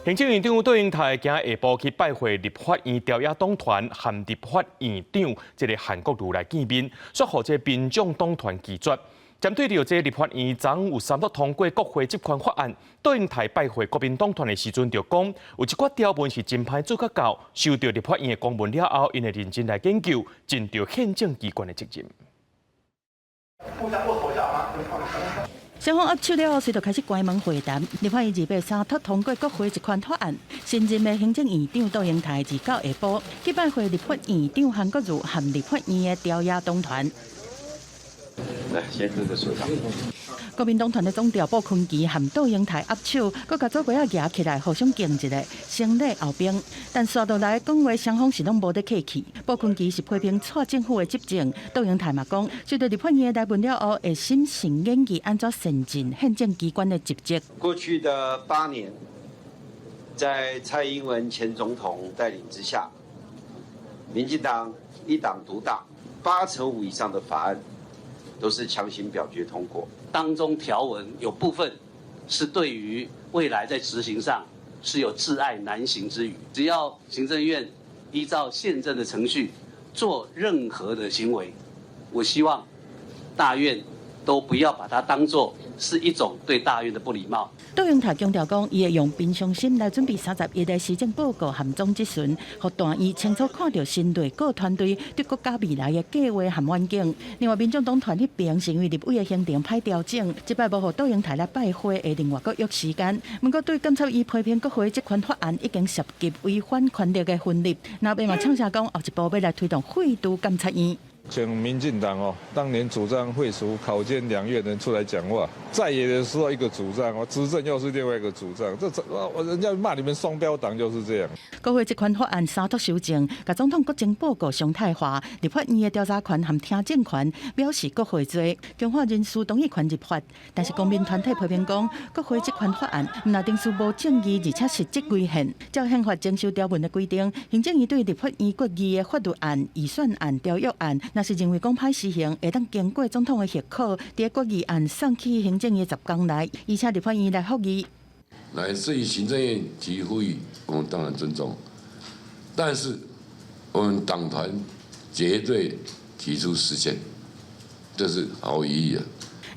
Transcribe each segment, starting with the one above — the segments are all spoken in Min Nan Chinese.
行政院長卓榮泰今下晡去拜會立法院朝野黨團和立法院長這个韓國瑜來見面，煞予這個民眾黨團拒絕。針對著這個立法院昨昏有三讀通過國會職權法案，卓榮泰拜會國民黨團的時陣就講，有一寡條文是真歹做較到，收到立法院的公文了後，𪜶會認真來研究，盡著憲政機關的責任。互相握手一下嗎？雙方握手了後，隨就開始關門會談。立法院2月三讀通過國會職權法案，新任的行政院長卓榮泰29下晡去拜會立法院長韓國瑜和立法院的朝野黨團。來，先握個手。國民黨團的總召傅崐萁和卓榮泰握手，閣共祖雞仔舉起來互相敬一下，先禮後兵。但紲落來講話，雙方是攏無咧客氣。傅崐萁是批評蔡政府的執政，卓榮泰嘛講，收到立法院的來文了後，會審慎研議按怎善盡憲政機關的職責。過去的8年，在蔡英文前總統帶領之下，民進黨一黨獨大，85%以上的法案都是強行表決通過。當中條文有部分是對於未來在執行上是有窒礙難行之虞。只要行政院依照憲政的程序做任何的行為，我希望大院都不要把它當作是一種對大院的不禮貌。卓榮泰強調講，伊會用平常心來準備31的施政報告和總質詢，予大院清楚看著新內閣團隊對國家未來的計劃和遠景。另外，民眾黨團彼邊是因為立委的行程歹調整，這擺無予卓榮泰來拜會，會另外閣約時間。毋過對監察院批評國會職權法案已經涉及違反權力的分立，那邊嘛唱聲講後一步欲來推動廢除監察院。請民進黨哦，當年主張廢除考監兩院人出來講話，在野的時候一個主張，我執政又是另外一個主張，這我人家罵你們雙標黨就是這樣。國會職權法案三讀修正，共總統國政報告常態化，立法院的調查權和聽證權藐視國會罪，強化人事動議權入法。但是公民團體批評講，國會職權法案毋但定數無正義，而且實質違憲。照憲法增修條文的規定，行政院對立法院決議的法律案、預算案、條約案，若是認為講歹施行，會當經過總統的核可，佇決議案送去行政院10工內，而且立法院來覆議。來至於行政院提覆議，我們當然尊重，但是我們黨團絕對提出釋憲，這是毫無疑義的。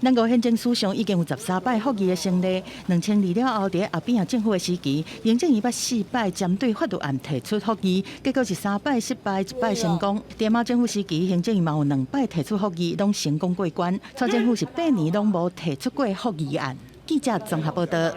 咱國憲政史上已經有13擺覆議的先例，2002了後，佇阿扁政府的時期，行政院捌四擺針對法律案提出覆議，結果是三擺失敗，一擺成功。佇馬政府時期，行政院嘛有兩擺提出覆議，攏成功過關。蔡政府是8年攏無提出過覆議案。記者綜合報道。